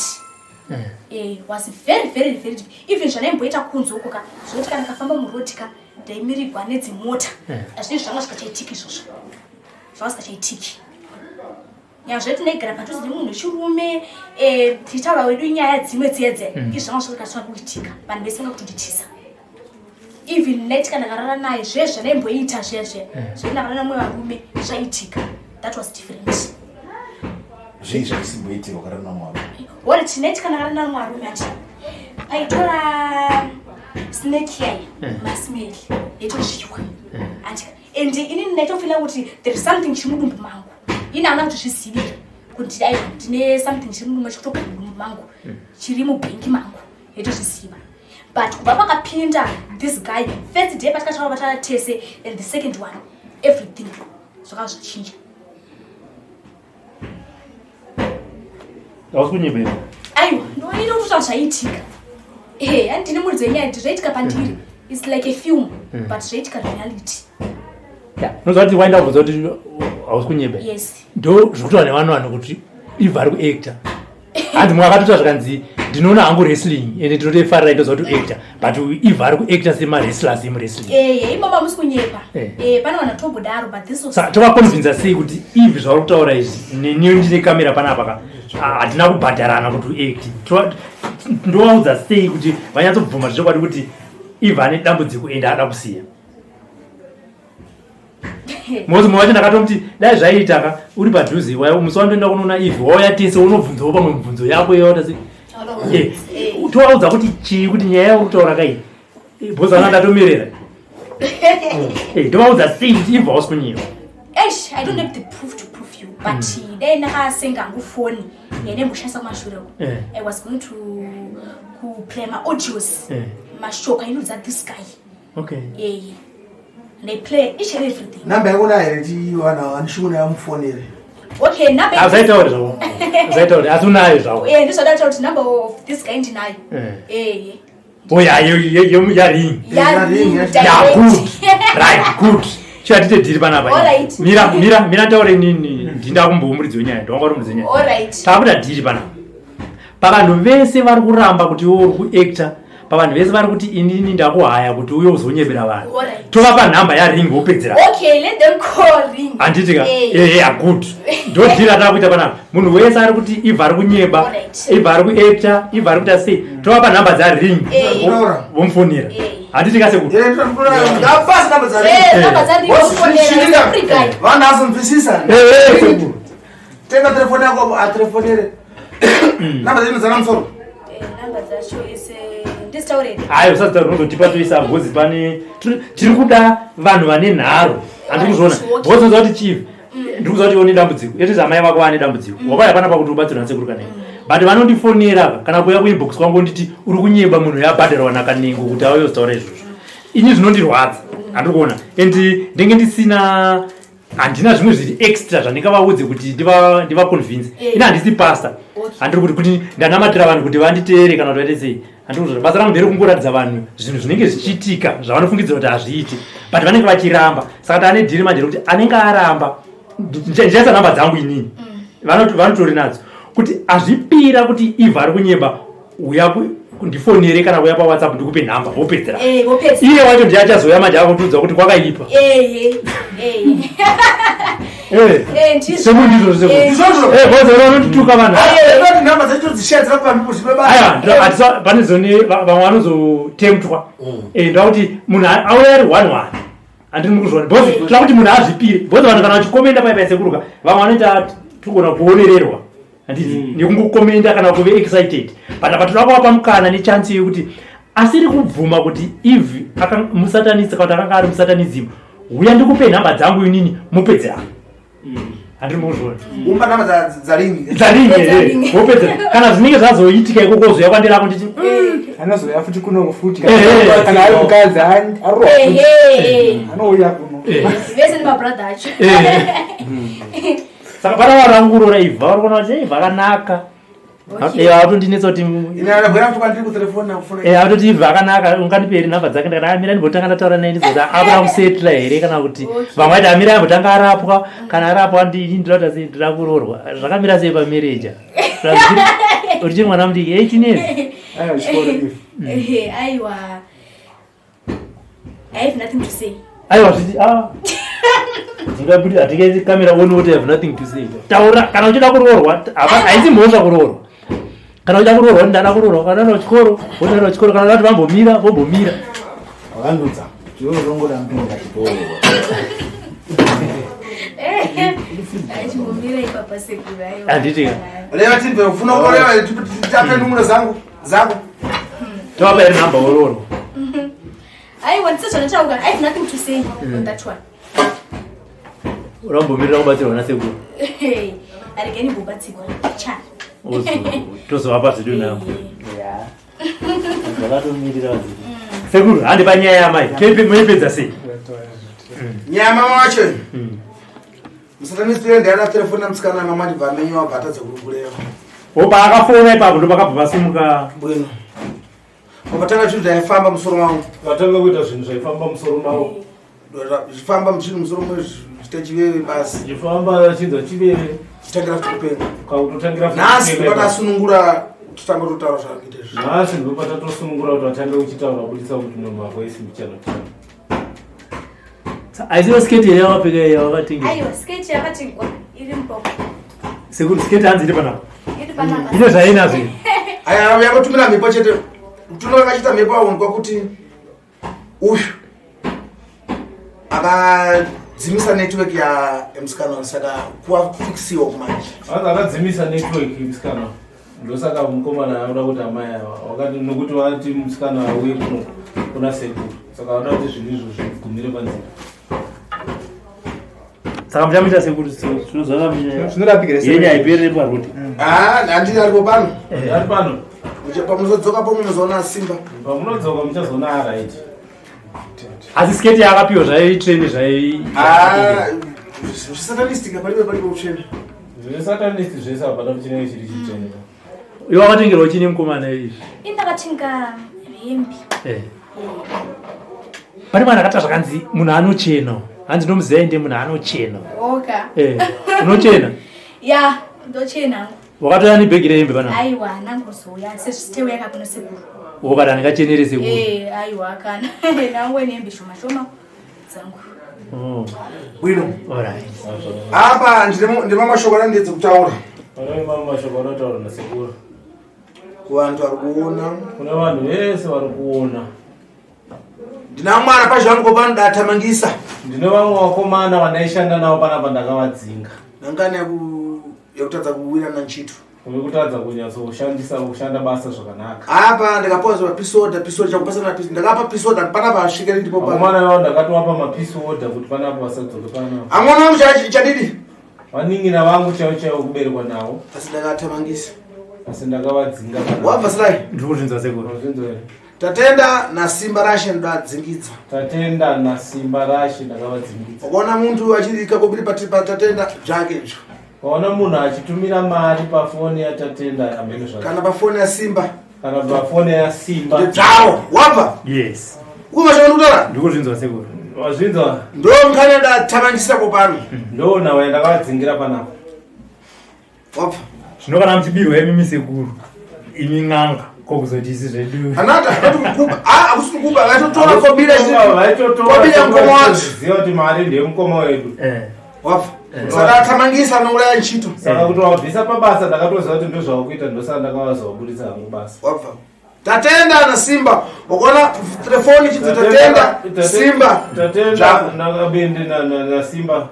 Was very very very different. Even zvanaimboita kunze uko ka, zvekuti kana kafamba muroad ka ndaimirigwa nedzimota, hazvinei, zvanga zvikachaitika izvozvo, zvanga zvikachaitika. Nyaya zveti ndaigara padhuze nemunhu wechirume, tichitaura wedu nyaya dzimwe dzedze, izvi zvanga zvikasva kuitika. Vanhu vese vanga kutonditiza. Even night kana ndakarara naye, zvezve zvandaimboita zvezve zvekuti ndakarara namwe varume zvaitika, that was different. Zvii zvaisimboitika ukarara namwari? Ori tineti kana karara namwe varume ati paitora snake yayi masimeli yaitozviwa ati, and inini ndaitofeela kuti there is something chiri mudumbu mangu. Ini handina kuti zvizivire kuti aiwa, ndine something chiri mudumbu, chikutogara mudumbu mangu, chiri mubhengi mangu, yaitozviziva. But kubva pakapinda this guy, first day patikataura vatara tese and the second one, everything zvakava zvachinja. Hausi kunyepa iwe? Aiwa, ndoita kuti zvaitika. Handine muridzi wenyaya kuti zvaitika pandiri. It's like a film, but zvaitika reality. Unoziva kuti waenda kubvunza kuti hausi kunyepa? Yes. Ndo zvekutaura nevanhu vanhu kuti Eve ari kuacta. Hanzi mumwe akatoita zvakanzi ndinoona hangu wrestling ende ndinotoifarira, indoziva kuti actor, but Eve ari kuacta semawrestlers emuwrestling. Imama musi kunyepa. Pane vanhu vatombodaro, but this was Saka tovaconvinza sei kuti Eve zvauri kutaura izvi, neniyo ndine kamera panapa ka, hatina kubhadharana kuti uact? Ndovaudza sei kuti vanyatsobvuma zvechokwadi kuti Eve ane dambudziko ende ada kusiya? Mozi mumwe wacho ndakatomuti dai zvaiita ka uri padhuze, musi wandoenda kunoona Eve wauya tese, unobvunzawo pamwe mibvunzo yako yawata sei. Tovaudza kuti chii, kuti nyaya yauri kutaura kai, because vana ndatomirera. Tovaudza sei kuti Eve hausi kunyepa? Eish, I don't have the proof to prove you, but dai ndakasenga hangu foni yandaimboshandisa kumashure uko, I was going to kuplay maaudios, mashoko ainudza this guy. And I play each and everything. Namba yako nayo here tiwana andishikuona yamufonere? Okay. Okay, number Usaitaure zvako. Usaitaure asi unayo zvako. Eh, ndizvo kuti number of this guy ndinayo. Eh. Eh. Oh ya ya ring. Ya ring. Ya good. Right, good. Chiatite dhiri panapa. Alright. Mira mira mira taure nini ndinda kumbomuridzi wenyaya. Ndonga uri muridzi wenyaya. Alright. Takuda dhiri panapa. Pavanhu vese vari kuramba kuti iwe uri kuactor pavanhu vese vari kuti inini ndakuhaya kuti uye uzonyebera vanhu Alright. tovapa nhamba yaring wopedzera Okay, let them call ring. handiti ka Eh. eya good ndodhiri ratava kuita panapa munhu wese ari kuti ibva ari kunyeba Alright. ibva ari kuacta ibva ari kuita sei tovapa nhamba dzaring Eh. vomufonera Eh. handiti ka sekuru ngapasi namba Eh, number dzaring vofonera. Africa. vanhu azonzwisisa Eh, eh, sekuru tenga telefoni yako atelefonere namba dzenu dzana musoro Eh, number dzacho is ndisitaure. hayi usazitaura unozotipa toisa bhozi pane tiri kuda vanhu vane nharo handiri kuzviona Okay. bhozi unoziva kuti chief ndiri kuziva kuti une dambudziko yetezi amai vako vane dambudziko wakauya panapa kuti ubatsirwa nasekuru kanengo but vanondifonera ka kana kuuya kuinbox kwangu nditi uri kunyeba munhu yabhadharwa nakanengo kuti auye kuzitaura izvozvo ini zvinondirwadza handiri kuona and ndenge ndisina handina zvimwe zviri extra zvandingavaudze kuti ndivaconvince Eh. ini handisi pastor Okay. handiri kuti kuti ndanamatira vanhu kuti vanditeere kana kuti vaite sei handiri kuzvona basa rangu nderekungoratidza vanhu zvinhu zvinenge zvichiitika zvavanofungidzira kuti hazviiti but vanenge vachiramba saka taane dhiri manje rekuti anenge aramba ndichaisa nhamba dzangu inini vanotori nadzo kuti azvipira kuti ivha ari kunyeba uya ndifonere kana kuuya pawhatsapp ndikupe nhamba wopedzera Eh, vopedza. iye wacho ndiye achazouya manje akutiudza kuti kwakaipa Eh, eh. Eh, Eh, ndizvo. sekuru ndizvo Eh, Ndizvozvo. sekuru bhozi vanotituka vanhu noti namba dzacho dzishaya pambipo aiwa pane zone vamwe vanozotemptwa ndoda kuti munhu auya ari one one handiri mukuzviona because toda kuti munhu azvipire because vanhu kana vachikomenda pai paisekuruka vamwe vanoita togona kuonererwa handiti nekungokomenda kana kuve excited but apa toda kuvapa mukana nechansi yekuti asiri kubvuma kuti eve musatanist kana kuti akanga ari musatanism uya ndikupe nhamba dzangu inini mupedzerano handiri mukuzviona umba namba dzaringi dzaringi wopedzera kana zvinenge zvazoitika ikoko uzoya kwandiri ako nditi Anozoya futi kuno futi. Eh, eh. Kana ari mukadzi arohwa Eh, futi. eh, eh. Anouya kuno. Eh. Vese nemabrother acho. Eh. saka pana vanhu vanguroora ivha vari kuona kuti ivha akanaka Okay. atondinetsa kuti inabwera kuti kwandiri kutelefoni nakufona atoti ivha akanaka ungandipe here nhamba dzake ndakati amira ndimbotanga ndataura naye ndizoti akuda kusetla here kana kuti Okay. vamwe vaiti amira ambotanga arapwa kana arapwa ndini ndinoda sei ndinoda kuroorwa zvakamira sei pamereja urichiri mwana mudiki 18 years Aiwa chikoro if. Eh, aiwa. I have nothing to say. aiwa zviti ah. Ndingabudi hatingaisi kamera one what I have nothing to say taura kana uchida kuroorwa haisi mhosva kuroorwa kana uchida kuroorwa kuti ndada kuroorwa kana uda kuchikoro wotoenda kuchikoro kana uda kuti vambomira vombomira wakandudza tiwe rongoda mpinda chikoro Eh, achimbomira ipapa sekuru aiwa. Handiti ka? reva tibve ufuna kureva tape numero zangu zako tovapa here nhamba woroorwa Aiwa, ndisezvandataura. I have nothing to say on that one. urambomirira kubatsirwa nasekuru Eh, aregeni ndimbobatsirwa. Cha. Tozovapa zvedu nhambo zvakatomirira vadzidzi sekuru handi panyaya yamai muipedza sei nyaya mama wacho musatanist uye ndiana telefoni namusikana mama ndibva amenyewa abva atadza kurukureva opaakafona ipapo ndopakabva pasumuka bwino pamatanga zvinhu zvaifamba musoro mangu vatanga kuita zvinhu zvaifamba musoro mavo zvifamba zvinhu musoro mezviita chiveve basi zvichifamba chinzwa chiveve chitangira futi kupenga kakutotangira nhasi ndopatasunungura totanga totaura zvakuita izvi nhasi ndopatatosunungura kuti vatange uchitaura budisa kuti munhu wako isi mbichana aisiyo sketi here yawakapfeka iya wakatengesa Aiwa, sketch yakatingwa iri muboko. sekuru sketi hanzi iri panapa Iri panapa. ine zvainazvo iyi aya yangotumira mhepo chete mutuno vakachiita mhepo aonekwa kuti uyu akadzimisa network yamusikana saka kuwafikisiwa kumanje vanzi akadzimisa network musikana ndosaka mukomana anoda kuti amai ava wakati nokuti vati musikana auye kuno kuna sekuru saka vanoda kuti zvinhu izvo zvigumire panzira saka muchamuita sekuru Zvinorapika here yenya haiperere paroti handii aripo pano ari pano Pamunozodzoka po munozoona simba pamunodzoka muchazoona araiti asi sketi yaakapiwa zvaitreni zvai Ah, zvisatanistika palibe palibe utsvene Zvesatanist zvese hapana chinenge chiri chitsvene. Iwe wakatengerwa chini mukomana izvi? Ini ndakatenga hembe. Eh. Pane mwana akata zvakanzi munhu anochena. Hanzi ndomuziva ende munhu anochena. Oka. Eh. Unochena? Ya, ndochena hangu. Wakatouya nebhegi rehembe panapa? Aiwa, nangozouya sezviteuya kakuno sekuru. Wakati andingachenere sekuru. Eh, aiwa kana. Nangu nehembe shoma shoma dzangu. Oh. Bwino. Alright. Apa ndine mashoko anandidzi kutaura. Pane mamwe mashoko anotaura nasekuru. Kuvanhu vari kuona. Kune vanhu vese vari kuona. Ndina mwana pazvangu panodatamangisa. Ndine vamwe vakomana vandaishanda navo panapa ndakavadzinga. Nangani yakutadza kuwirana nchito. Wekutadza kunyatsoshandisa kushanda basa zvakanaka. Apa ndikapuwa zva pisoda pisoda chakupasana pisoda ndakapa pisoda panapa asvike ndipo pano. Vakomana vavo ndakatovapa mapisi order kuti panapa vasadzoke panapa. Amwana wangu chadidi? Vanin'ina vangu chaivo chaivo kuberekwa navo. Asi ndakatamangisa. Asi ndakavadzinga panapa. Wabva Sly? Ndiri kuzvinzwa sekuru. Wazvinzwa here? Tatenda naSimba Rashe ndovadzingidza. Tatenda naSimba Rashe ndakavadzingidza. Ukaona muntu achirika kobiri pati paTatenda zvake izvo. Ukaona munhu achitumira mari pafoni yaTatenda amene zvake. Kana pafoni yaSimba. Kana pafoni yaSimba. Ndedzawo. Wabva? Yes. Uko mashoko ndikutaura? Ndiri kuzvinzwa sekuru. Wazvinzwa? Ndo mukana ndatamangisa ko pano. Ndo nawe ndakavadzingira panapa. Wabva. Zvino kana muchibirwa imimi sekuru, imi n'anga ko kuzoti isi zvedu. Anata anoti kukuba. Ah, akusi kukuba, vaitotora kobira chii? Vaitotora. Kobira mukoma wacho. Ziva kuti mari ndiye mukoma wedu. Eh. Wabva. Saka atamangisa anouraya nchito. Saka kuti wabvisa pabasa ndakatoziva kuti ndozvakuita ndosaka ndakavazovaburitsa hangu basa. Wabva. Tatenda na Simba. Ukaona telefoni chinzi Tatenda Simba. Tatenda nakabende na na Simba.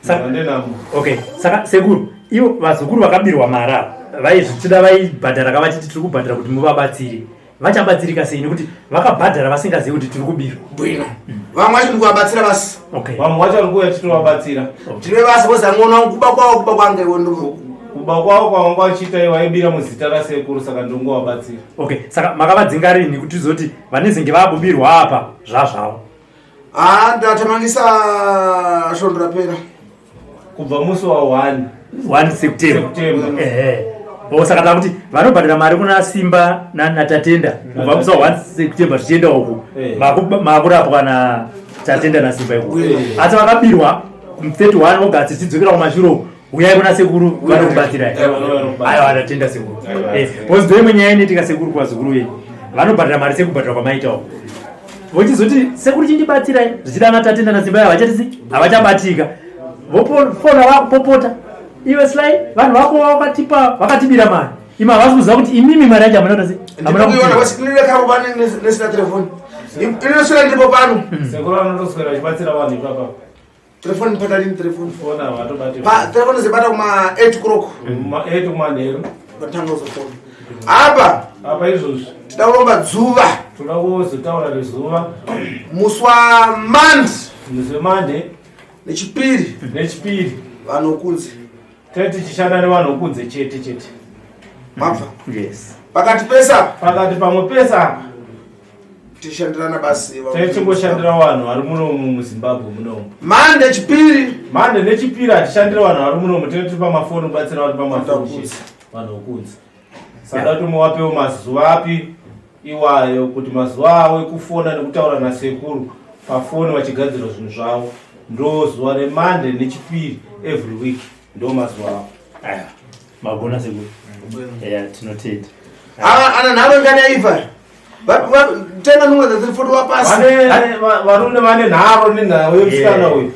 Saka, okay saka sekuru ivo vazukuru vakabirwa mari ava vaizvichida vaibhadhara ka vachiti tiri kubhadhara kuti muvabatsire vachabatsirika sei nekuti vakabhadhara vasingazivi kuti tiri kubirwa bwino vamwe vacho ndikuvabatsira basi okay vamwe vacho vari kuuya tichitovabatsira tine basa kozi angoona kuba kwavo kuba kwange kuba kwavo kwavanga vachiita ivo vaibira muzita rasekuru saka ndongovabatsira okay saka makavadzinga rini kuti tizoti vanezenge vabubirwa apa zvazvavo Ah, ndatamangisa svondo rapera. Kubva musi wa 1 1 September. September. Ehe. Oh, saka takuti vanobhadhara mari kuna Simba naTatenda kubva musi wa 1 September zvichienda uku. Eh. Makurapwa na Tatenda naSimba ikuku. Eh. Asi vakabirwa 31 August tichidzokera kumashure uku. Uyai kuna sekuru vanokubatsirai. Eh, vanokubatsira. Aiwa ndatenda sekuru. Aiwa. Eh, because ndoimwe nyaya inoitika sekuru kuvazukuru venyu. Vanobhadhara mari sekubhadhara kwamaita uku. Vochizoti sekuru chindibatsirai zvichida ana Tatenda naSimba havachatisi havachabatika. Vofona vakupopota. Iwe Sly vanhu vako vakatipa vakatibira mari. Imi havasi kuziva kuti imimi mari yacho hamuna kuita sei? Hamuna Ndikuiona kupiwa. basi ndine kabo pano nesina telefoni. Inoswera ndiripo pano. Sekuru vanotoswera vachibatsira vanhu ipapa. Telefoni pata lini telefoni? Fona havatobati. Pa telefoni zibata kuma 8 o'clock. Kuma 8 kumanheru. Vatanga kuzofona. Apa Apa izvozvi tida kuromba dzuva toda kuzotaura rezuva musi wa Monday musi weMonday nechipiri nechipiri vanhu kunze. Tete tichishanda nevanhu kunze chete chete. Mabva. Yes. Pakati pese apa Pakati pamwe pese apa tishandirana basi. tichingoshandira vanhu vari munomu muZimbabwe munomu. Monday chipiri Monday nechipiri hatishandiri vanhu vari munomu tinenge tiri pamafoni kubatsira vari pamafoni chete vanhu vokunze. Saka tomuwapewo mazuva api iwayo kuti mazuva avo ekufona nekutaura nasekuru pafoni vachigadzira zvinhu zvavo ndo zuva reMonday nechipiri every week ndo mazuva avo. Aya. Magona sekuru. Yeah, tinotenda. Ava ana nharo ngani yaifa. Tenga nungo dza 340 wapasi. Vane varume vane nharo nenhau yemusikana uyu.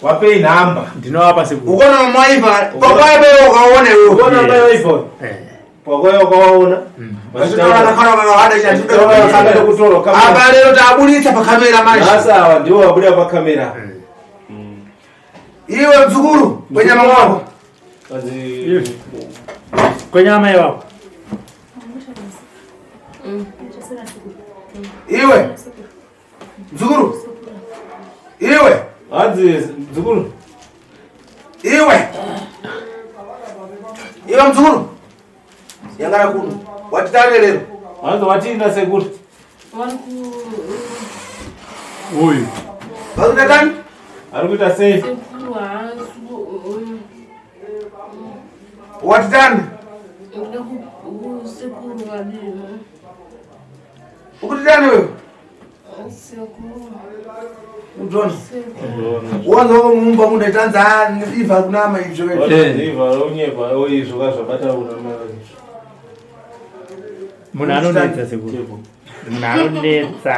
Wapei nhamba. Ndinovapa sekuru. Ukaona mama waifa, pakwaya paiwa ukaona iwe. Ukaona mai waifa. Eh. Pakwaya ukawaona. Vachitaura nakana vakawanda Vachitaura kamera kutorwa kamera. Apa lero taburitsa pakamera manje. Nhasi ava ndivo vabuda pakamera. Iwe mzukuru kwenyama mwako. Kwenyama iwako. Iwe mzukuru. Iwe Hanzi mzukuru. Iwe. Iwe mzukuru. Yangara kuno. Watitane lero. Hanzi watina sekuru. Vari ku Uyu. Varikuita tani? Ari kuita sei? sekuru haasi Watitani? Ndoda kusekuru vadii. Ukutitani wewe? Sekuru. Udona. Wanza mumba munhu aitanzi ibva kunama izvo. Ibva unyepa izvo kazvabata unama. Munhu anonetsa sekuru. Munhu anonetsa.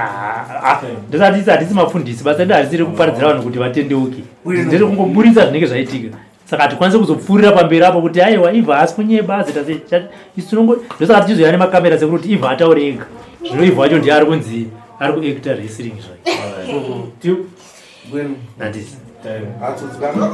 Ah, ndosati hatisi mafundisi basa redu harisi rekuparidzira vanhu kuti vatendeuke. Ndere kungoburitsa zvinenge zvaitika. Saka hatikwanisi kuzopfuurira pamberi apo kuti aiwa Eva haasi kunyeba azoita sei. Isu tinongo ndosaka tichizoya nemakamera sekuru kuti Eva ataure ega. Zvino Eva wacho ndiye ari kunzi ari kuacta wrestling zvake. Handisi. Atsodzikana.